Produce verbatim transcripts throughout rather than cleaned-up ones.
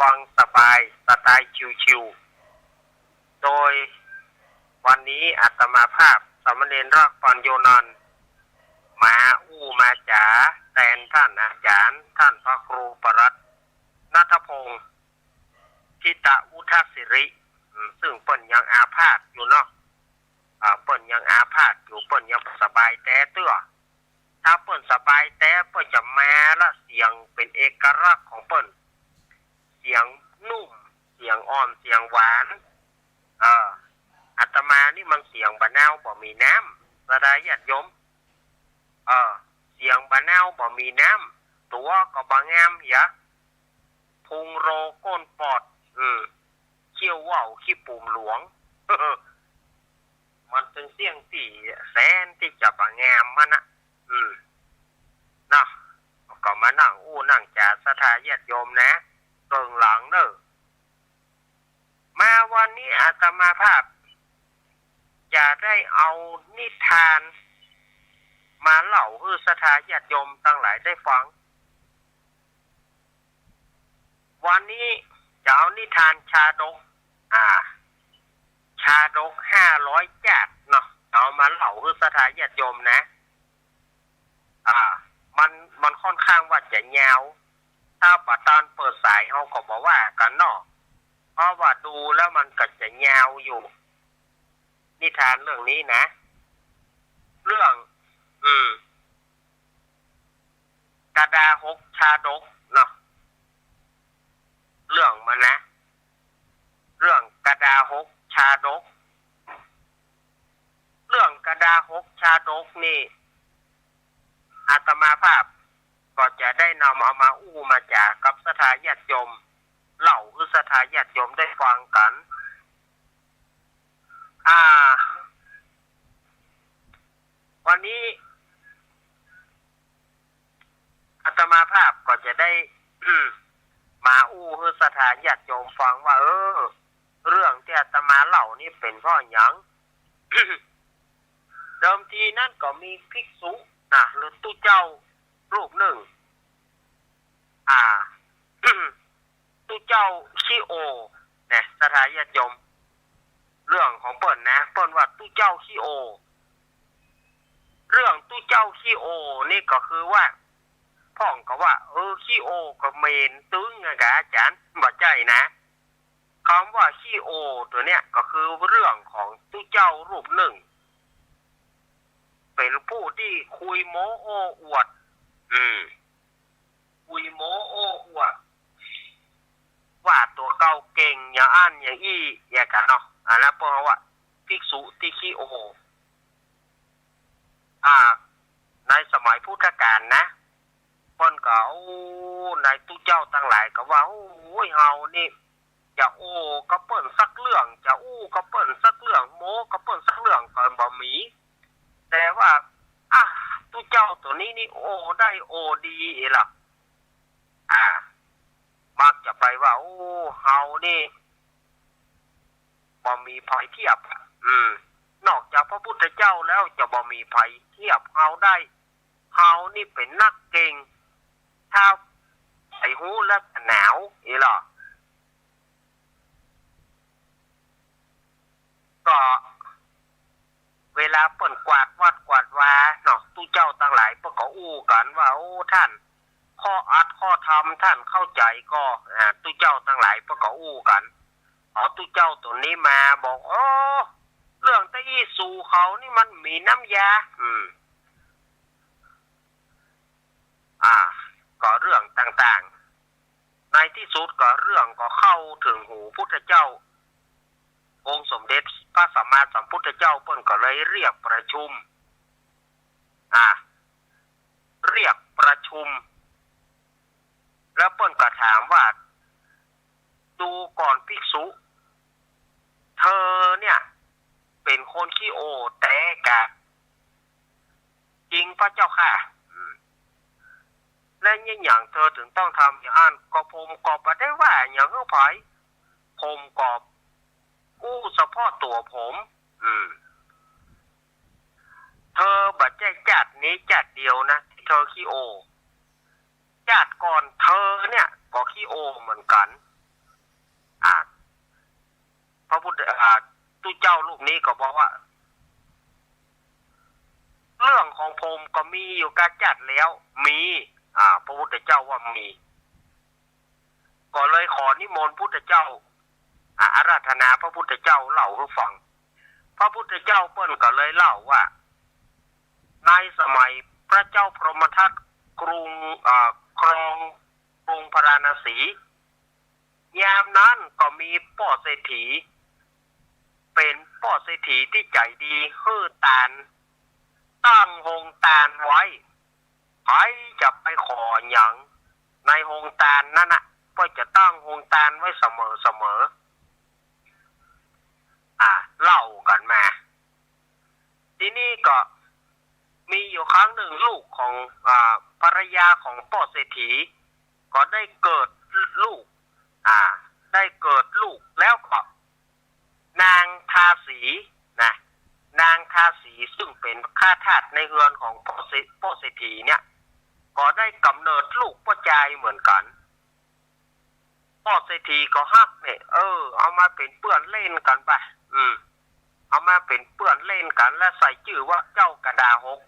ฟังสบายสไตล์ชิวๆ โดยวันนี้อาตมาภาพสามเณรรักปัญโญนันท์ มาอู้มาจ๋าแตนต้านอาจ๋ารย์ ต้านพระครูปรัตน์ ณัฐพงษ์ ทิตะวุฒสิริ อืม ซึ่งเปิ้นยังอาพาธอยู่เนาะ อ่า เปิ้นยังอาพาธอยู่ เปิ้นยังบ่สบายแต๊เตื้อ ถ้าเปิ้นสบายแต๊เปิ้นจะมาละเสียงเป๋นเอกลักษณ์ของเปิ้น เสียงนุ่ม เสียงอ่อน เสียงหวาน เออ อาตมานี่มันเสียงบ่าเนาบ่มีน้ำ ศรัทธาญาติโยม เออ เสียงบ่าเนาบ่มีน้ำ ตั๋วก็บ่งามเหีย พุงโลก้นปอด อืม เขี้ยวว่าวขี้ปูมหลวง มันเป๋นเสียงตี้แสนตี้จะบ่งามมันนะ อืม เนาะ ก็มานั่งอู้นั่งจ๋าศรัทธาญาติโยมนะ เกิ่งหลังเน่อ มาวันนี้อาตมาภาพจะได้เอานิทานมาเล่าหื้อศรัทธาญาติโยมตังหลายได้ฟัง วันนี้จะเอานิทานชาดก อ่า ชาดกห้าร้อยจ้าดเนาะ เอามาเล่าหื้อศรัทธาญาติโยมนะ อ่า มัน มันค่อนข้างว่าจะยาว ถ้าบ่ตันเปิดสายเฮาก็บ่ว่ากั๋นเนาะ เพราะว่าดูแล้วมันก็จะยาวอยู่ นิทานเรื่องนี้นะ เรื่อง อืม กดาหกชาดกเนาะ เรื่องมันนะ เรื่องกดาหกชาดก เรื่องกดาหกชาดกนี่ อาตมาภาพก็จะได้นำเอามาอู้มาจ๋ากับศรัทธาญาติโยม เล่าหื้อศรัทธาญาติโยมได้ฟังกั๋น อ่า วันนี้ อาตมาภาพก็จะได้ มาอู้หื้อศรัทธาญาติโยมฟังว่า เออ เรื่องตี้อาตมาเล่านี่เป๋นเพราะหยัง เดิมทีนั้นก็มีภิกษุนะ หรือตุ๊เจ้ารูปนึ่ง อ่า ตุ๊เจ้าขี้โอ นะ ศรัทธาญาติโยม เรื่องของเปิ้นนะ เปิ้นว่าตุ๊เจ้าขี้โอ เรื่องตุ๊เจ้าขี้โอนี่ก็คือว่า พ่องก็ว่า เออ ขี้โอก็เหม็นตึงอะกาอาจ๋ารย์ บ่ใจ้นะ กำว่าขี้โอตั๋วเนี้ยก็คือเรื่องของตุ๊เจ้ารูปนึ่ง เป๋นผู้ตี้คุยโม้โอ้อวด อืม คุยโม้โอ้อวด ว่าตั๋วเก่าเก่งอย่างอั้นอย่างอี้ อย่างกั๋นเนาะ อันนั้นเปิ้นว่าภิกษุตี้ขี้โอ อ่า ในสมัยพุทธกาลนะ เปิ้นก็ โอ้ ในตุ๊เจ้าตังหลายก็ว่า โอ้ย เฮานี่ จะโอ้กับเปิ้นสักเรื่อง จะอู้กับเปิ้นสักเรื่อง โม้กับเปิ้นสักเรื่องก็บ่มี แต่ว่า อ่ะ ตุ๊เจ้าตั๋วนี้นี่ โอ้ได้โอ้ดีเอละ อ่า มักจะไปว่า โอ้ เฮานี่ บ่มีใผเทียบ อืม นอกจากพระพุทธเจ้าแล้วจะบ่มีใผเทียบเฮาได้ เฮานี่เป๋นนักเก่ง ถ้าใผฮู้แล้วจะหนาว เอละ ก็เวลาเปิ้นกวาดวัดกวาดวาเนาะ ตุ๊เจ้าตังหลายเปิ้นก็อู้กั๋นว่า โอ้ ต้าน ข้ออัดข้อธรรมต้านเข้าใจ๋ก็ อ่า ตุ๊เจ้าตังหลายเปิ้นก็อู้กั๋น เอาตุ๊เจ้าตั๋วนี้มาบอก โอ้ เรื่องตะอี้สูเขานี่มันมีน้ำยา อืม อ่า ก็เรื่องต่างๆ ในตี้สุดก็เรื่องก็เข้าเถิงหูพุทธเจ้า องค์สมเด็จพระสัมมาสัมพุทธเจ้าเปิ้นก็เลยเรียกประชุม อ่า เรียกประชุม แล้วเปิ้นก็ถามว่า ดูก่อนภิกษุ เธอเนี่ย เป๋นคนขี้โอแต๊กา จริงพระเจ้าข้า อืม และเยียะหยังเธอเถิงต้องทำอย่างอั้น ก็ผมก็บ่ได้ว่าหยังหื้อใผ ผมก็อู้เฉพาะตั๋วผม อืม เธอบ่ใจ้จ้าดนี้จ้าดเดียวนะ ตี้เธอขี้โอ จ้าดก่อนเธอเนี่ยก็ขี้โอเหมือนกั๋น เจ้ารูปนี้ก็บอกว่า เรื่องของพรหมก็มีอยู่กาจัดแล้ว มี อ่า พระพุทธเจ้าว่ามี ก็เลยขอนิมนต์พุทธเจ้า อ่า อาราธนาพระพุทธเจ้าเล่าหื้อฟัง พระพุทธเจ้าเปิ้นก็เลยเล่าว่า ในสมัยพระเจ้าพรหมทัตกรุง อ่า ครองกรุงพาราณสี ยามนั้นก็มีป้อเศรษฐี เป๋นป้อเศรษฐีตี้ใจ๋ดีหื้อตาน ตั้งโฮงตานไว้ ใผจะไปขอหยังในโฮงตานนั้นน่ะ เปิ้นจะตั้งโฮงตานไว้เสมอเสมอ อ่า เล่ากั๋นมา ทีนี้ก็มีอยู่ครั้งหนึ่งลูกของ อ่า ภรรยาของป้อเศรษฐี ก็ได้เกิดลูก อ่า ได้เกิดลูกแล้วก็ นางทาสีนะ นางทาสีซึ่งเป๋นข้าทาสในเฮือนของป้อเศรษ- ป้อเศรษฐีเนี่ย ก็ได้กำเนิดลูกป้อจายเหมือนกั๋น ป้อเศรษฐีก็ฮักเนี่ย เออ เอามาเป๋นเปื้อนเล่นกั๋นไป อืม เอามาเป๋นเปื้อนเล่นกั๋น แล้วใส่จื้อว่าเจ้ากระดาหก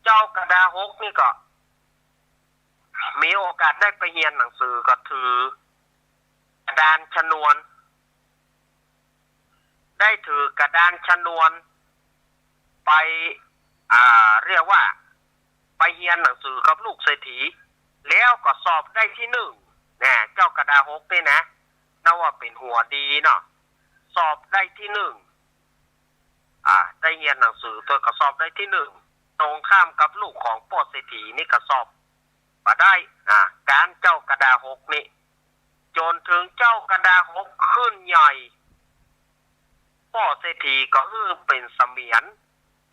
เจ้ากระดาหกนี่ก็ มีโอกาสได้ไปเฮียนหนังสือก็ถือกระดานชนวน ได้ถือกระดานชนวนไป อ่า เรียกว่าไปเฮียนหนังสือกับลูกเศรษฐี แล้วก็สอบได้ตี้นึ่งนะ เจ้ากระดาหกนี่นะ นับว่าเป๋นหัวดีเนาะ สอบได้ตี้นึ่ง อ่า ได้เฮียนหนังสือตวยก็สอบได้ตี้นึ่ง ตรงข้ามกับลูกของป้อเศรษฐีนี่ก็สอบบ่ได้ อ่า ก๋านเจ้ากระดาหกนี่ จ๋นเถิงเจ้ากระดาหกขึ้นใหญ่ ป้อเศรษฐีก็หื้อเป๋นเสมียน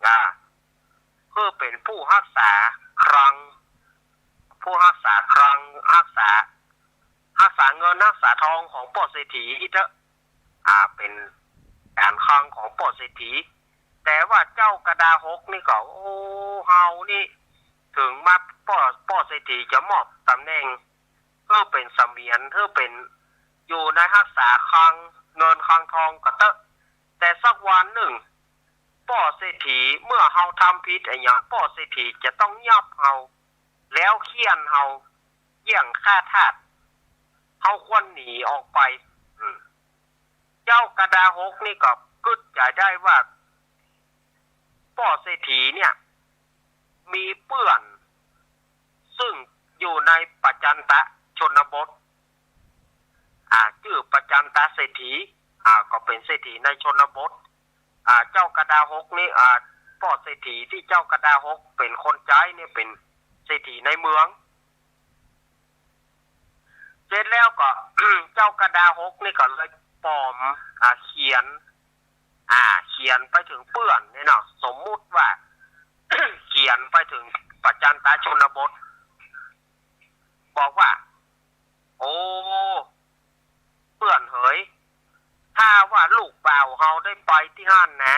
อ่า หื้อเป๋นผู้ฮักษาคลัง ผู้ฮักษาคลัง ฮักษา ฮักษาเงินฮักษาทองของป้อเศรษฐีอี้เต๊อะ อ่า เป๋นก๋านคลังของป้อเศรษฐี แต่ว่าเจ้ากระดาหกนี่ก็ โอ้ เฮานี่ เถิงมาป้อ ป้อเศรษฐีจะมอบต๋ำแหน่ง หื้อเป๋นเสมียน หื้อเป๋นอยู่ในฮักษาคลังเงินคลังทองก็เต๊อะ แต่สักวันนึ่ง ป้อเศรษฐีเมื่อเฮาทำผิดอะหยัง ป้อเศรษฐีจะต้องยับเฮา แล้วเฆี่ยนเฮา เยี่ยงข้าทาส เฮาควรหนีออกไป อืม เจ้ากระดาหกนี่ก็กึ๊ดใจ๋ได้ว่า ป้อเศรษฐีเนี่ย มีเปื้อน ซึ่งอยู่ในปัจจันตชนบท อ่า จื้อปัจจันตเศรษฐี อ่า ก็เป๋นเศรษฐีในชนบท อ่า เจ้ากระดาหกนี่ อ่า ป้อเศรษฐีตี้เจ้ากระดาหกเป๋นคนใจ๊เนี่ยเป๋นเศรษฐีในเมือง เสร็จแล้วก็ เจ้ากระดาหกนี่ก็เลยป๋อม อ่า เขียน อ่า เขียนไปเถิงเปื้อนเนี่ยเนาะ สมมุติว่า เขียนไปเถิงปัจจันตชนบท บอกว่า โอ้ เปื้อนเหย ถ้าว่าลูกบ่าวเฮาได้ไปตี้หั้นนะ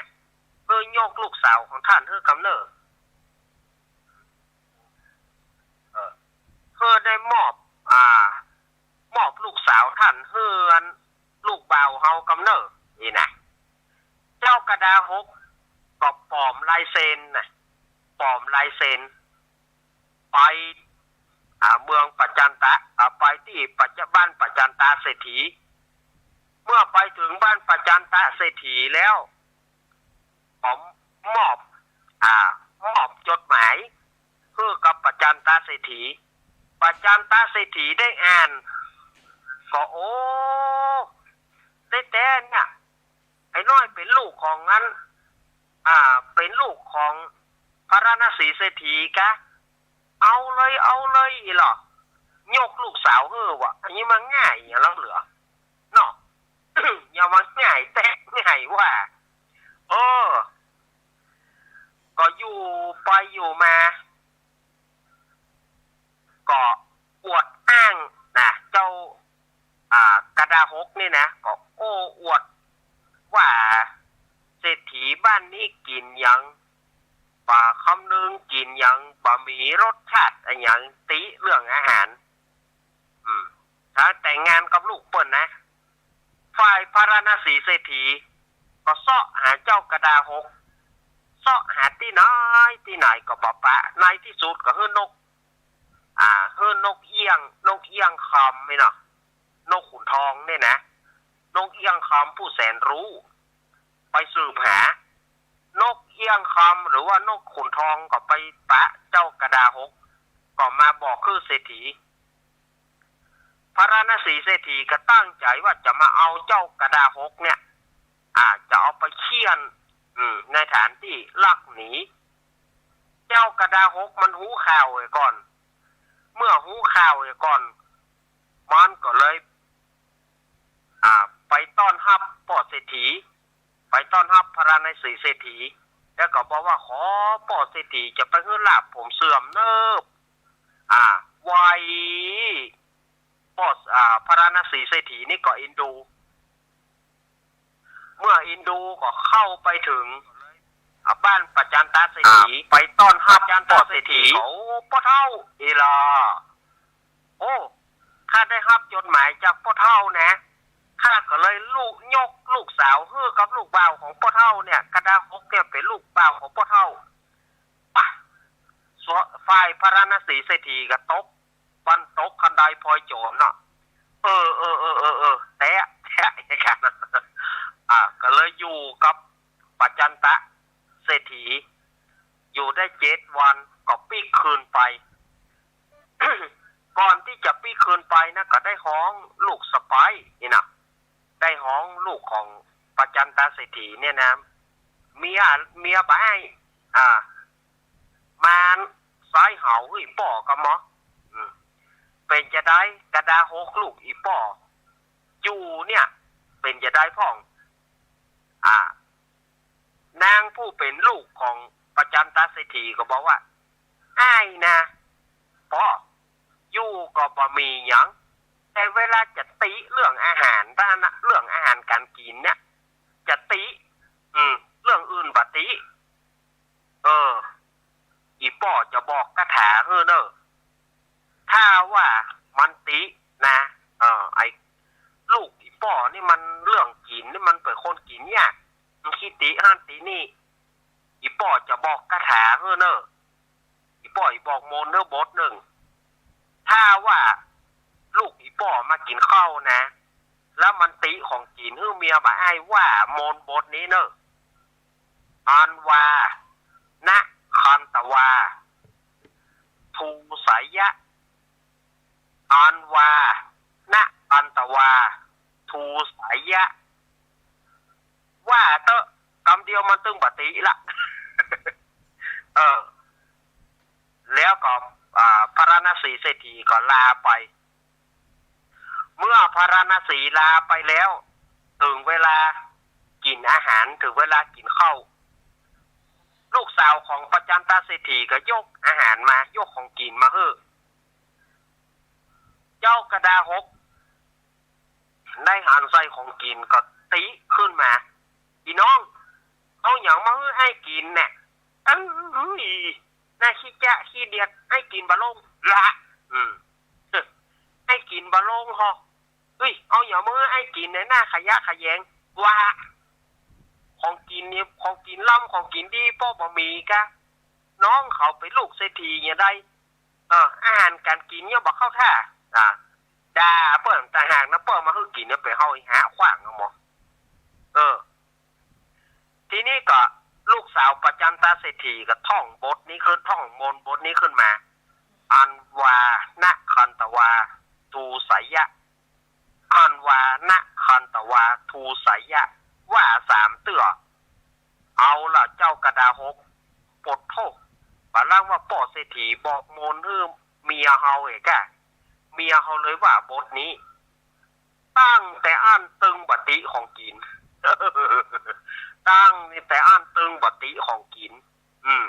หื้อยกลูกสาวของต้านหื้อกำเนิด เออ หื้อได้มอบ อ่า มอบลูกสาวต้านหื้ออันลูกบ่าวเฮากำเนิด นี่นะ เจ้ากระดาหกก็ป๋อมลายเซ็นนะ ป๋อมลายเซ็น ไป อ่า เมืองปัจจันตะ อ่า ไปตี้ปัจจ- บ้านปัจจันตะเศรษฐี เมื่อไปเถิงบ้านปัจจันตะเศรษฐีแล้ว ก็มอบ อ่า มอบจดหมายหื้อกับปัจจันตะเศรษฐี ปัจจันตะเศรษฐีได้อ่าน ก็ โอ้ แต๊ๆ เนี่ย ไอ้น้อยเป๋นลูกของอัน อ่า เป๋นลูกของพาราณสีเศรษฐีกา เอาเลย เอาเลย อี้เหรอ ยกลูกสาวหื้อวะ อันนี้มันง่ายอย่างล้ำเหลือ เนาะ อย่าว่าง่ายแต๊ง่ายว่า เออ ก็อยู่ไปอยู่มา ก็อวดอ้างนะ เจ้า อ่า กระดาหกนี่นะ ก็โอ้อวดว่าเศรษฐีบ้านนี้กิ๋นหยัง บ่าคำนึงกิ๋นหยัง บ่มีรสชาติอะหยัง ติเรื่องอาหาร อืม ถ้าแต่งงานกับลูกเปิ้นนะ ฝ่ายพารา ราณสีเศรษฐีก็เซาะหาเจ้ากระดาษหก เซาะหาตี้ไหนตี้ไหนก็บ่ปะ ในตี้สุดก็หื้อนก อ่า หื้อนกเอี้ยง นกเอี้ยงคำนี่เนาะ นกขุนทองเนี่ยนะ นกเอี้ยงคำผู้แสนรู้ ไปสืบหา นกเอี้ยงคำหรือว่านกขุนทองก็ไปปะเจ้ากระดาษหก ก็มาบอกคือเศรษฐี พาราณสีเศรษฐีก็ตั้งใจ๋ว่าจะมาเอาเจ้ากระดาษหกเนี่ย อ่า จะเอาไปเฆี่ยน อืม ในฐานตี้ลักหนี เจ้ากระดาษหกมันฮู้ข่าวไว้ก่อน เมื่อฮู้ข่าวไว้ก่อน มันก็เลย อ่า ไปต้อนฮับป้อเศรษฐี ไปต้อนฮับพาราณสีเศรษฐี แล้วก็บอกว่า ขอป้อเศรษฐีจะไปหื้อลาภผมเสื่อมเนิบ อ่า ไหว้ ป้อ อ่า พาราณสีเศรษฐีนี่ก็เอ็นดู เมื่อเอ็นดูก็เข้าไปเถิง อ่า บ้านปัจจันตเศรษฐี อ่า ไปต้อนฮับป้อเศรษฐี โอ้ ป้อเฒ่า เอล่ะ โอ้ ข้าได้ฮับจดหมายจากป้อเฒ่านะ ข้าก็เลยลูก ยกลูกสาวหื้อกับลูกบ่าวของป้อเฒ่าเนี่ย กระดาษหกเนี่ยเป๋นลูกบ่าวของป้อเฒ่า ปะ ส่วนฝ่ายพาราณสีเศรษฐีก็ตก บั้นตกคันไดพลอยโจ๋รเนาะ เออ เออ เออ เออ เออ แต๊ แต๊ อย่างนั้น อ่า ก็เลยอยู่กับปัจจันตเศรษฐี อยู่ได้เจ็ดวันก็ปิ๊กคืนไป ก่อนตี้จะปิ๊กคืนไปนะ ก็ได้ฮ้องลูกสะใภ้นี่นะ ได้ฮ้องลูกของปัจจันตเศรษฐีเนี่ยนะ เมีย เมียบ่ใอ้ อ่า มานใส้เฮา เฮ้ย ป้อกับหมอ อืม เป๋นจาใด กระดาษหกลูกอี่ป้อ อยู่เนี่ย เป๋นจาใดพ่อง อ่า นางผู้เป๋นลูกของปัจจันตเศรษฐีก็บอกว่า อ้ายนะ ป้อ อยู่ก็บ่มีหยัง แต่เวลาจะติเรื่องอาหาร ถ้านะ เรื่องอาหารก๋านกิ๋นเนี่ย จะติ อืม เรื่องอื่นบ่ติ เออ อี่ป้อจะบอกคาถาหื้อเน่อ ถ้าว่ามันตินะ เออ ไอ้ลูกอี่ป้อนี่มันเรื่องกิ๋นนี่มันเป๋นคนกิ๋นยาก มันขี้ติหั้นตินี่ อี่ป้อจะบอกคาถาหื้อเน่อ อี่ป้อจะบอกมนต์หื้อบทนึ่ง ถ้าว่าลูกอี่ป้อมากิ๋นข้าวนะ แล้วมันติของกิ๋นหื้อเมียบ่าอ้ายว่ามนต์บทนี้เน่อ อันวา นะคันตวา ทูสายะ อันวา นะคันตวา ทูสายะ ว่าเต๊อะ กำเดียวมันตึงบ่ติละ เออ แล้วก็ อ่า พาราณสีเศรษฐีก็ลาไป เมื่อพาราณสีลาไปแล้ว เถิงเวลากิ๋นอาหาร เถิงเวลากิ๋นข้าว ลูกสาวของปัจจันตเศรษฐีก็ยกอาหารมา ยกของกิ๋นมาหื้อ เจ้ากระดาษหก ได้หันใส่ของกิ๋นก็ติขึ้นมา อี่น้อง เอาหยังมาหื้ออ้ายกิ๋นเนี่ย เอ้ย หน้าขี้จ๊ะขี้เดียด อ้ายกิ๋นบ่ลงละ อืม อ้ายกิ๋นบ่ลงฮอ เอ้ย เอาหยังมาหื้ออ้ายกิ๋นเนี่ย หน้าขยะแขยง ว่า ของกิ๋นนี่ ของกิ๋นล้ำ ของกิ๋นดี ป้อบ่มีกา น้องเขาเป๋นลูกเศรษฐีอย่างใด เออ อาหารก๋านกิ๋นยังบ่เข้าท่า อ่า ด่าเปิ้นต่างหากนะ เปิ้นมาหื้อกิ๋นเนี่ย เป๋นเฮาหาขว้างเอาหมอ เออ ทีนี้ก็ลูกสาวปัจจันตเศรษฐีก็ท่องบทนี้ขึ้น ท่องมนต์บทนี้ขึ้นมา อันวา นะคันตวา ทูสายะ อันวา นะคันตวา ทูสายะ ว่าสามเตื้อ เอาละเจ้ากระดาษหก ปดโธ่ บ่าลังว่าป้อเศรษฐีบอกมนต์หื้อเมียเฮาเอกอะ เมียเฮาเลยว่าบทนี้ ตั้งแต่อั้นตึงบ่ติของกิ๋น ตั้งแต่อั้นตึงบ่ติของกิ๋น อืม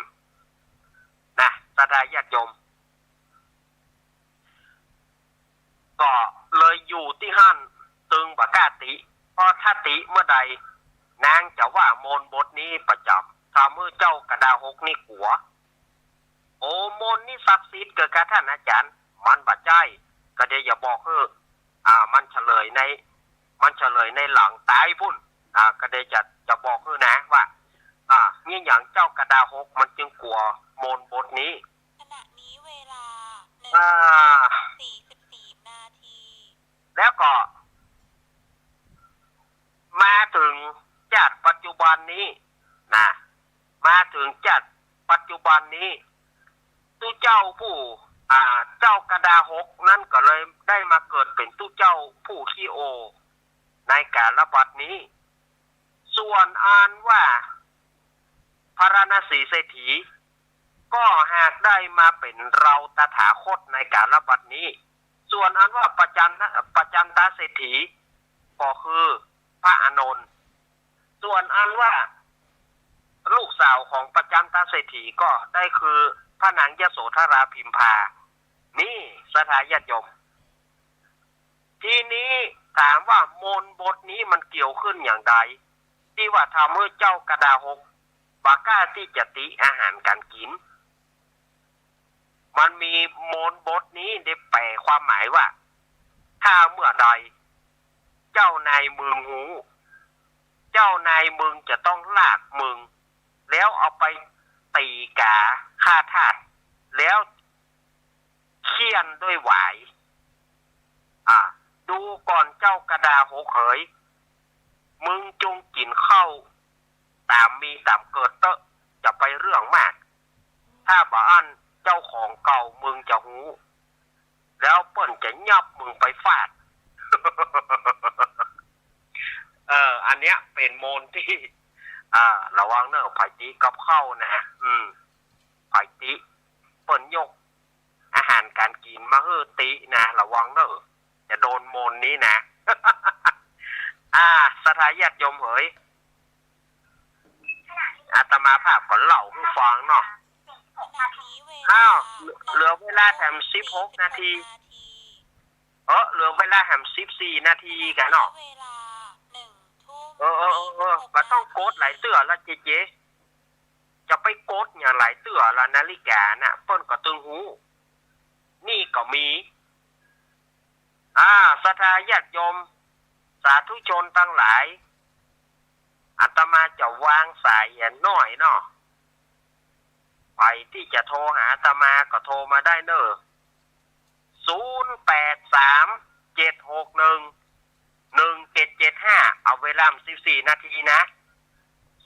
นะ ศรัทธาญาติโยม ก็เลยอยู่ตี้หั้น ตึงบ่กล้าติ เพราะถ้าติเมื่อใด นางจะว่ามนต์บทนี้ประจ๋ำ ทำหื้อเจ้ากระดาษหกนี่กั๋ว โอ้ มนต์นี่ศักดิ์สิทธิ์เกินกาท่านอาจ๋ารย์ มันบ่ใจ้ ก็เดี๋ยวจะบอกหื้อ อ่า มันเฉลยใน มันเฉลยในหลังต๋ายปู้น อ่า ก็เลยจะ จะบอกหื้อนะว่า อ่า เยียะหยังเจ้ากระดาษหกมันจึงกั๋วมนต์บทนี้ ขณะนี้เวลาหนึ่ง อ่า ทุ่มสี่สิบสี่นาที แล้วก็ มาเถิงจาติปัจจุบันนี้นะ มาเถิงจาติปัจจุบันนี้ ตุ๊เจ้าผู้ อ่า เจ้ากระดาษหกนั้นก็เลยได้มาเกิดเป๋นตุ๊เจ้าผู้ขี้โอ ในกาลบัดนี้ ส่วนอันว่า พาราณสีเศรษฐี ก็หากได้มาเป๋นเฮาตถาคตในกาลบัดนี้ ส่วนอันว่าปัจจัน ปัจจันตเศรษฐี ก็คือพระอานนท์ ส่วนอันว่าลูกสาวของปัจจันตเศรษฐีก็ได้คือพระนางยโสธราพิมพา นี่ศรัทธาญาติโยม ทีนี้ถามว่ามนต์บทนี้มันเกี่ยวขึ้นอย่างใด ตี้ว่าทำหื้อเจ้ากระดาษหกบ่กล้าตี้จะติอาหารก๋านกิ๋น มันมีมนต์บทนี้ได้แปลความหมายว่า ถ้าเมื่อใดเจ้านายมึงฮู้ เจ้านายมึงจะต้องลากมึง แล้วเอาไปตี๋ก๋าฆ่าทาส แล้วเฆี่ยนด้วยหวาย อ่า ดูก่อนเจ้ากระดาษหกเหย มึงจงกิ๋นข้าวต๋ามมีต๋ามเกิดเต๊อะ จะไปเรื่องมาก ถ้าบ่อั้นเจ้าของเก่ามึงจะฮู้ แล้วเปิ้นจะยับมึงไปฟาด เออ อันเนี้ยเป๋นมนต์ตี้ อ่า ระวังเน่อ ใผติกับข้าวนะ อืม ใผติ เปิ้นยกอาหารก๋านกิ๋นมาหื้อตินะ ระวังเน่อ จะโดนมนต์นี้นะ อ่า ศรัทธาญาติโยมเหย อาตมาภาพก็เล่าหื้อฟังเนาะ อ้าว เหลือเวลาแถมสิบหกนาที เออ เหลือเวลาแถมสิบสี่นาทีกั๋นเนาะ เออ เออ เออ เออ บ่ต้องกดหลายเตื้อละเจเจ จะไปกดหยังหลายเตื้อละ นาฬิกาน่ะ เปิ้นก็ตึงฮู้ นี่ก็มี อ่า ศรัทธาญาติโยม สาธุชนตังหลาย อาตมาจะวางสายเหียน้อยเนาะ ใผตี้จะโทรหาอาตมาก็โทรมาได้เน่อ ศูนย์แปดสาม เจ็ดหกหนึ่ง หนึ่งเจ็ดเจ็ดห้า เอาเวลาสิบสี่นาทีนะ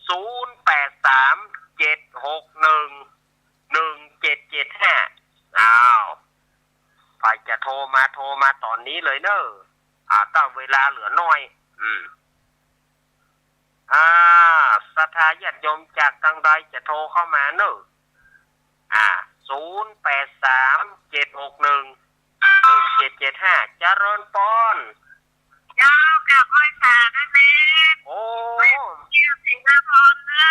ศูนย์แปดสาม เจ็ดหกหนึ่ง หนึ่งเจ็ดเจ็ดห้า อ้าว ใผจะโทรมา โทรมาต๋อนนี้เลยเน่อ อ่า ตั้งเวลาเหลือน้อย อืม อ่า ศรัทธาญาติโยมจากตังใดจะโทรเข้ามาเน่อ อ่า ศูนย์แปดสาม เจ็ดหกหนึ่ง หนึ่งเจ็ดเจ็ดห้า เจริญปอน เจ้า กราบไหว้สาด้วยเน่อ โอ้ เจ้าศรีนครเน่อ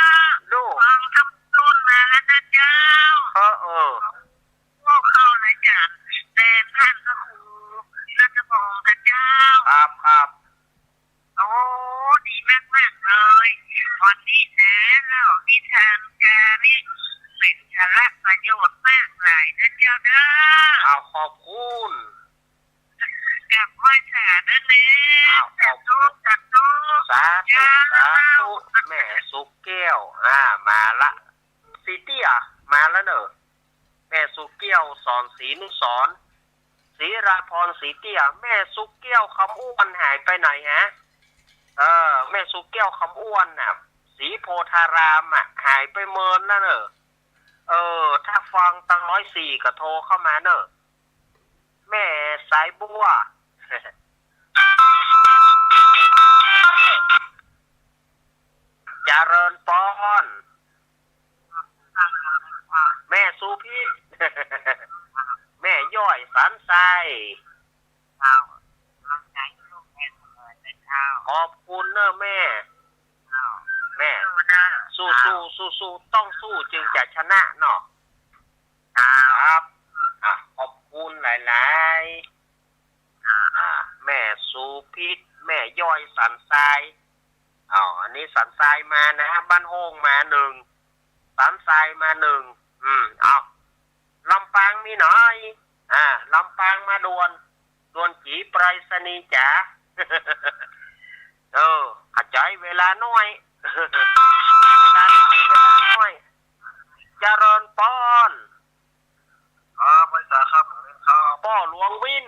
ลูก ฟังธรรมต้นมาแล้วนะเจ้า เออ เออ พวกเข้ารายก๋านแตนท่านพระครูรัตนพงศ์กับเจ้า ครับ ครับ โอ้ ดีมากๆ เลย วันนี้นะ เล่านิทานกานี่เป๋นสาระประโยชน์มากหลายเน่อเจ้าเน่อ อ้าว ขอบคุณ กราบไหว้สาด้วยเน่อ อ้าว ขอบคุณ สาธุ สาธุ สาธุ เจ้า สาธุ แม่สุแก้ว อ่า มาละ สีเตี้ย มาแล้วเน่อ แม่สุแก้ว สอนศรีนุสรณ์ ศรีราพร สีเตี้ย แม่สุแก้ว คำอ้วน หายไปไหนฮะ เออ แม่สุแก้ว คำอ้วนน่ะ ศรีโพธารามอะ หายไปเมินแล้วเน่อ เออ ถ้าฟังตังร้อยสี่ก็โทรเข้ามาเน่อ แม่สายบัว เจริญปอน แม่สุพิษ แม่ย้อยสันทราย เจ้า กำลังใจลูกแม่เสมอเลยเจ้า ขอบคุณเน่อแม่ เจ้า แม่ สู้ๆ เจ้า สู้ๆ ต้องสู้จึงจะชนะเนาะ ครับ อ่ะ ขอบคุณหลายๆ อ่า แม่สุพิษ แม่ย้อยสันทราย อ้าว อันนี้สันทรายมานะ บ้านโฮงมาหนึ่ง สันทรายมาหนึ่ง อืม เอา ลำปางมีหน่อย อ่า ลำปางมาด่วน ด่วนจี๋ไปรษณีย์จ๋า เออ เข้าใจ๋ เวลาน้อย เวลาน้อย เวลาน้อย เจริญปอน ครับ ไหว้สาครับ ครับ ป้อหลวงวิน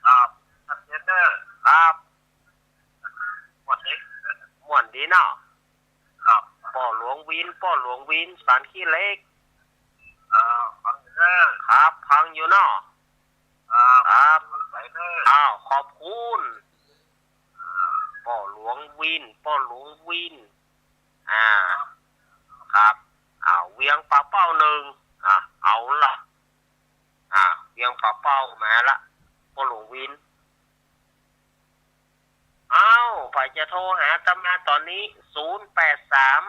ครับ ชัดเจนเน่อ ครับ ม่วนดี ม่วนดีเนาะ ครับ ป้อหลวงวิน ป้อหลวงวิน สันขี้เหล็ก อ่า ฟังอยู่เน่อ ครับ ฟังอยู่เนาะ ครับ ครับ ใสเน่อ อ้าว ขอบคุณ ป้อหลวงวิน ป้อหลวงวิน อ่า ครับ อ้าว เวียงป่าเป้าหนึ่ง อ่า เอาละ อ่า เวียงป่าเป้ามาละ ป้อหลวงวิน อ้าว ใผจะโทรหาอาตมาต๋อนนี้ ศูนย์แปดสาม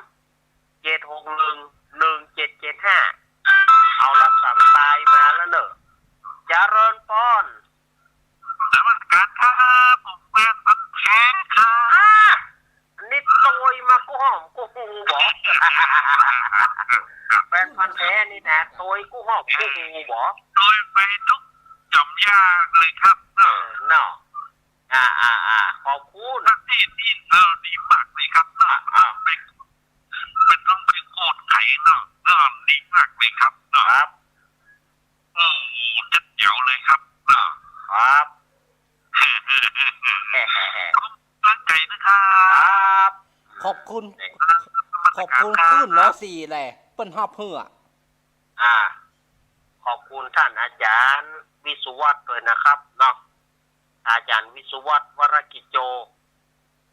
เจ็ดหกหนึ่ง หนึ่งเจ็ดเจ็ดห้า เอาละ สั่งตายมาแล้วเน่อ เจริญปอน นมัสก๋านครับ ผมแฟนพันธุ์แท้ครับ อ่า นี่โตยมากู้ฮ้อมกู้ฮู้บ่ แฟนพันธุ์แท้นี่นะ โตยกู้ฮ้อมกู้ฮู้บ่ โตยไปตุ๊กจ๋อมย่าเลยครับ เออ เนาะ อ่า อ่า อ่า ขอบคุณ ประเทศนี้เราดีมากเลยครับ อ่า อ่า เป็น เป็นต้องไปโคตรไถเนาะ เนาะ ดีมากเลยครับ เนาะ ครับ โอ้โห จัดแจ๋วเลยครับ เนาะ ครับ ตั้งใจนะครับ ครับ ขอบคุณ ครับ ขอบคุณคลื่นร้อยสี่แหละ เปิ้นฮับเฮือ อ่า ขอบคุณท่านอาจ๋ารย์วิศวัตรด้วยนะครับ เนาะ อาจ๋ารย์วิศวัตร วรกิจโจ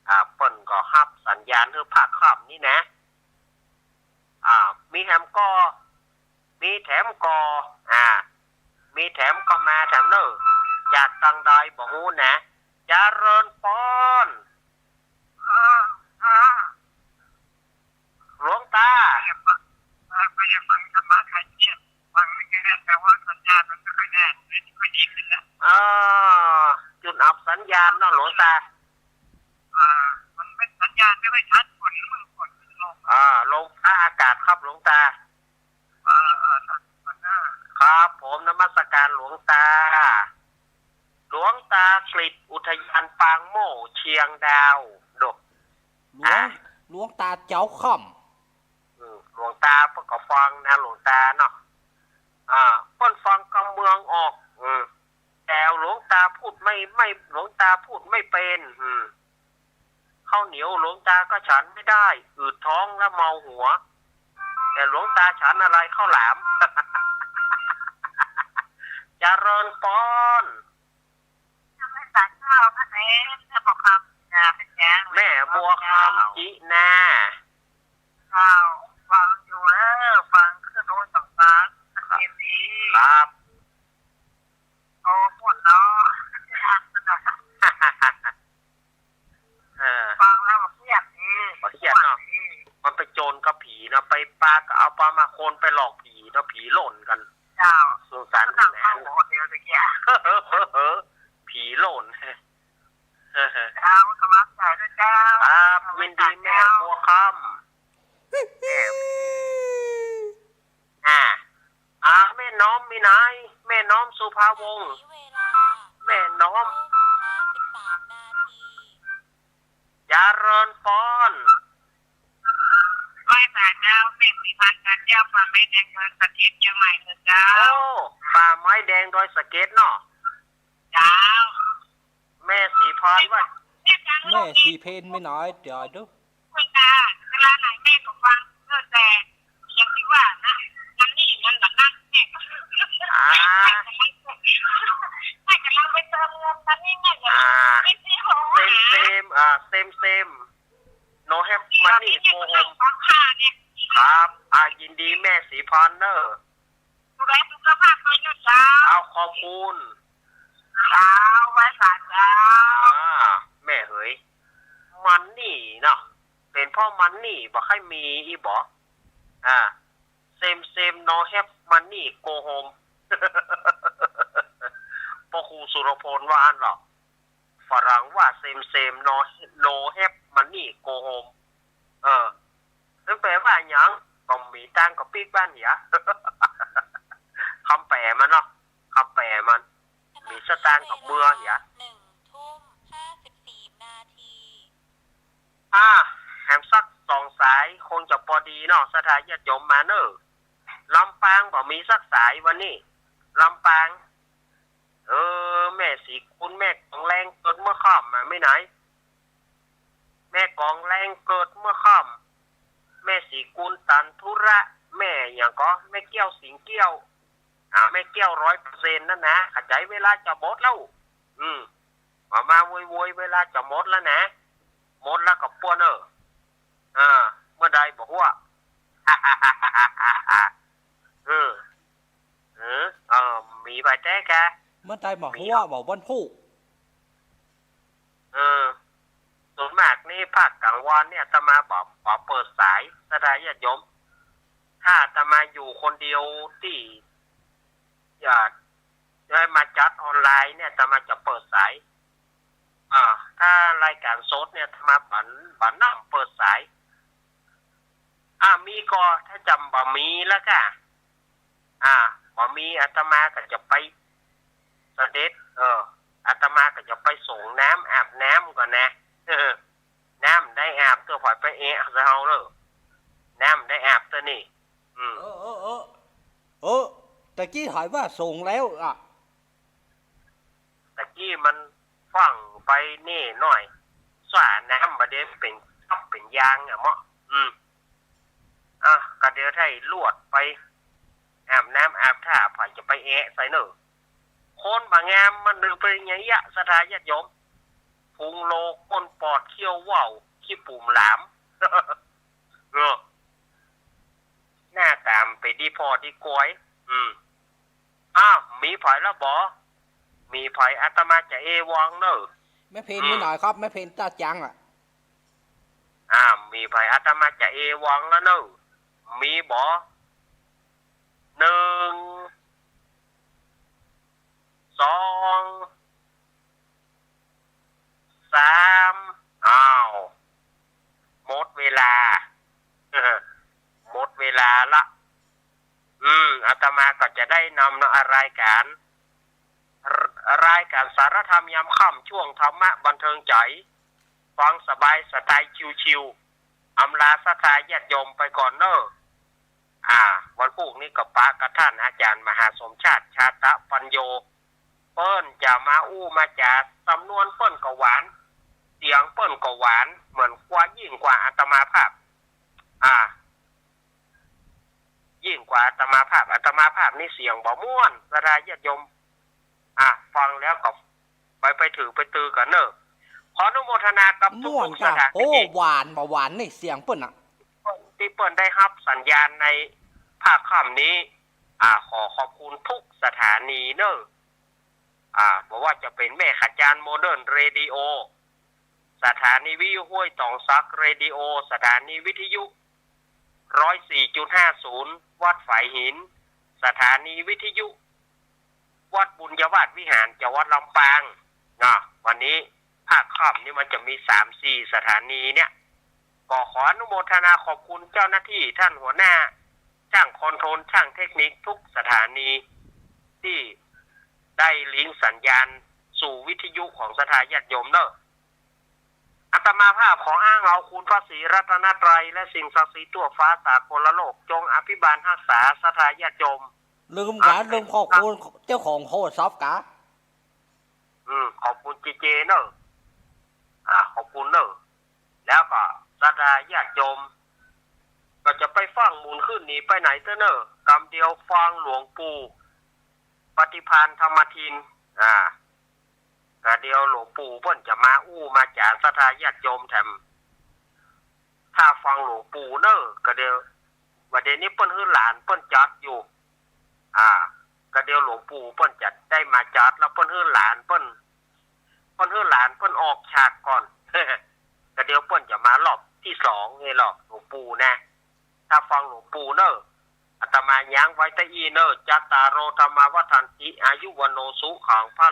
อ่า เปิ้นก็ฮับสัญญาณหื้อภาคค่ำนี่นะ อ่า มีแถมก่อ มีแถมก่อ อ่า มีแถมก็มาแถมเน่อ จากตางใดบ่ฮู้นะ เจริญปอน หลวงตา ไม่ได้ฟัง ไม่ได้ฟังธรรมะใครเนี่ย ฟังไม่ค่อยแน่น แต่ว่าสัญญาณมันไม่ค่อยแน่น ไม่ค่อยดีขึ้นนะ อ่า จุดอับสัญญาณเนาะหลวงตา อ่า มันไม่ สัญญาณไม่ค่อยชัด ฝนมันฝนมันลง อ่า ลงฟ้าอากาศครับหลวงตา อ่า อ่า ครับ ครับผม นมัสการหลวงตา หลวงตากฤษ อุทยานปางโม่เชียงดาว ดก หลวง อ่ะ หลวงตาเจ้าค่ำ อืม หลวงตาเปิ้นก็ฟังนะ หลวงตาเนาะ อ่า เปิ้นฟังกำเมืองออก อืม แต่หลวงตาพูดไม่ ไม่ หลวงตาพูดไม่เป็น อืม ข้าวเหนียวหลวงตาก็ฉันไม่ได้ อืดท้องและเมาหัว แต่หลวงตาฉันอะไร ข้าวหลาม เจริญปอน แม่สายเจ้า แม่บัวคำนะ เป็นไง แม่บัวคำจินา เจ้า ฟังอยู่แล้ว ฟังคือโดนสองสาม ครับ เกมนี้ ครับ โอ้ ม่วนเนาะ เออ ฟังแล้วมันเครียดดี มันเครียดเนาะ ม่วนดี มันไปโจรกับผีเนาะ ไปปาก็เอาปามาคนไปหลอกผีเนาะ ผีหล่นกัน เจ้า สงสาร นั่ง คุณแอน เฝ้าหัวเดียวตะกี้ ผีหล่น เจ้า กำลังใจด้วยเจ้า ครับ ยินดีแม่บัวคำ แม่ อ่า อ่า แม่น้อมมีนาย แม่น้อมสุภาวงศ์ แม่น้อม เจริญปอน ไหว้สาเจ้า แม่สีพราน สาเจ้า ป่าไม้แดงดอยสะเก็ดเจียงใหม่เจ้า โอ้ ป่าไม้แดงดอยสะเก็ดเนาะ เจ้า แม่สีพรานว่า แม่กลางโลกเนี่ย แม่สีเพนมีนาย เดี๋ยวดู เวลา เวลาไหนแม่ก็ฟัง เออ แต่อย่างที่ว่านะ มันนี่มันแบบนั้น แม่ก็ อ่า แม่กำลังไปเติมเงินตอนนี้แม่กำลัง อ่า ไม่ซื้อของ เซม หา เซม อ่า เซม เซม no have money go home ฟังค่ะเนี่ย ครับ อ่า ยินดีแม่สีพรานเนอะ ดูแลสุขภาพด้วยนะเจ้า เอา ขอบคุณ เจ้า ไหว้สาเจ้า อ่า แม่เหย money เนาะ เป๋นเพราะ money บ่ใค่มีอี้บ่ อ่า same same no have money go home ป้อครูสุรพลว่าอั้นเหรอ ฝรั่งว่า same same no no have money go home เออ มันแป๋ว่าหยัง บ่มีตังค์ก็ปิ๊กบ้านเหีย กำแป๋มันเนาะ กำแป๋มัน มีสตางค์ก็เมือเหีย หนึ่งทุ่มห้าสิบสี่นาที อ่า แหมสักสองสายคงจะปอดีเนาะ ศรัทธาญาติโยมมาเน่อ ลำปางบ่มีสักสายวันนี้ ลำปาง เออ แม่ศรีกุล แม่กองแรงเกิดเมื่อค่ำมาไม่ไหน แม่กองแรงเกิดเมื่อค่ำ แม่ศรีกุล ตันธุระ แม่หยังก็ แม่แก้ว สิงห์แก้ว อ่า แม่แก้ว ร้อยเปอร์เซ็นต์ นั่นนะ เข้าใจ๋ เวลาจะหมดแล้ว อืม มา มาโวยๆ เวลาจะหมดแล้วนะ หมดแล้วก็ป้วนเน่อ อ่า เมื่อใดบ่ฮู้ เออ เออ เออ มีไปแต๊กะ เมื่อใดบ่ฮู้ บ่วันพูก เออ ส่วนมากนี่ภาคกลางวันเนี่ยอาตมาบ่ บ่เปิดสาย ศรัทธาญาติโยม ถ้าอาตมาอยู่คนเดียวตี้อยากจะมาจัดออนไลน์เนี่ย อาตมาจะเปิดสาย อ่า ถ้ารายการสดเนี่ย อาตมาบ่ บ่นำเปิดสาย อ่า มีก็ถ้าจำบ่มีแล้วกะ อ่า บ่มี อาตมาก็จะไปเสด็จ เออ อาตมาก็จะไปสรงน้ำอาบน้ำก่อนนะ น้ำได้อาบเตื้อ ผอยไปแอะใส่เฮาเน่อ น้ำได้อาบเตื้อนี่ อืม เออ เออ เออ เออ ตะกี้หายว่าสรงแล้วอ่ะ ตะกี้มันฟั่งไปนี่หน่อย สาน้ำบ่ได้เป๋นคับเป๋นยางอะเมาะ อืม อ่ะ ก็เดี๋ยวไถ่ลวดไป อาบน้ำอาบท่า ผอยจะไปแอะใส่เน่อ คนบ่งามมันเดินไปอย่างเงี้ย ศรัทธาญาติโยม พุงโล ก้นปอด เขี้ยวว่าว ขี้ปุ่มหลาม เนาะ หน้าต๋าเป๋นดีพ่อดีกวย อืม อ้าว มีผอยแล้วบ่ มีผอย อาตมาจะเอวังเน่อ แม่เพน อืม มีหน่อยครับ แม่เพน ต้าจังอ่ะ อ่า มีผอย อาตมาจะเอวังแล้วเน่อ มีบ่ หนึ่ง สอง สาม อ้าว หมดเวลา หมดเวลาละ อืม อาตมาก็จะได้นำเนาะ รายการ ร- รายการสารธรรมยามค่ำ ช่วงธรรมะบันเทิงใจ๋ ฟังสบายสไตล์ชิวๆ อำลาศรัทธาญาติโยมไปก่อนเน่อ อ่า วันพูกนี้ก็ปะกับท่านอาจ๋ารย์มหาสมชาติ ชาตะปัญโญ เปิ้นจะมาอู้มาจ๋า สำนวนเปิ้นก็หวาน เสียงเปิ้นก็หวาน เหมือนกว่า ยิ่งกว่าอาตมาภาพ อ่า ยิ่งกว่าอาตมาภาพ อาตมาภาพนี่เสียงบ่ม่วน ศรัทธาญาติโยม อ่ะ ฟังแล้วก็ไป ไปถือไปตือกั๋นเน่อ ขออนุโมทนากับทุกๆ สถานที่ โอ้ หวานบ่หวานนี่เสียงเปิ้นน่ะ ตี้เปิ้นได้ฮับสัญญาณในภาคค่ำนี้ อ่า ขอขอบคุณทุกสถานีเน่อ อ่า บ่ว่าจะเป๋นแม่ขจานโมเดิร์นเรดิโอ สถานีวิทยุห้วยตองสักเรดิโอ สถานีวิทยุ ร้อยสี่จุดห้าศูนย์ วัดฝายหิน สถานีวิทยุ วัดบุญยวาสวิหาร จังหวัดลำปาง เนาะ วันนี้ภาคค่ำนี่มันจะมีสามสี่สถานีเนี่ย ก็ขออนุโมทนาขอบคุณเจ้าหน้าที่ ท่านหัวหน้า ช่างคอนโทรล ช่างเทคนิคทุกสถานี ตี้ได้ลิงก์สัญญาณสู่วิทยุของศรัทธาญาติโยมเน่อ อาตมาภาพขออ้างเอาคุณพระศรีรัตนตรัย และสิ่งศักดิ์สิทธิ์ทั่วฟ้าสากลโลก จงอภิบาลฮักษาศรัทธาญาติโยม ลืมกา อันเป๋น ลืมขอบคุณเจ้าของโทรศัพท์กา อืม ขอบคุณเจเจเน่อ อ่า ขอบคุณเน่อ แล้วก็ศรัทธาญาติโยม ก็จะไปฟังหมุนขึ้นหนีไปไหนเต๊อะเน่อ กำเดียวฟังหลวงปู่ปฏิภาณธรรมทิน อ่า กะเดียวหลวงปู่เปิ้นจะมาอู้มาจ๋าศรัทธาญาติโยมแถม ถ้าฟังหลวงปู่เน่อ กะเดียว บ่าเดี่ยวนี้เปิ้นหื้อหลานเปิ้นจัดอยู่ อ่า กะเดียวหลวงปู่เปิ้นจะได้มาจัด แล้วเปิ้นหื้อหลานเปิ้น เปิ้นหื้อหลานเปิ้นออกฉากก่อน กะเดียวเปิ้นจะมารอบตี้สองนี่หรอก หลวงปู่นะ ถ้าฟังหลวงปู่เน่อ อาตมายั้งไว้ตะอี้เน่อ จัตตาโร ธัมมา วัฑฒันติ อายุ วัณโณ สุขัง พ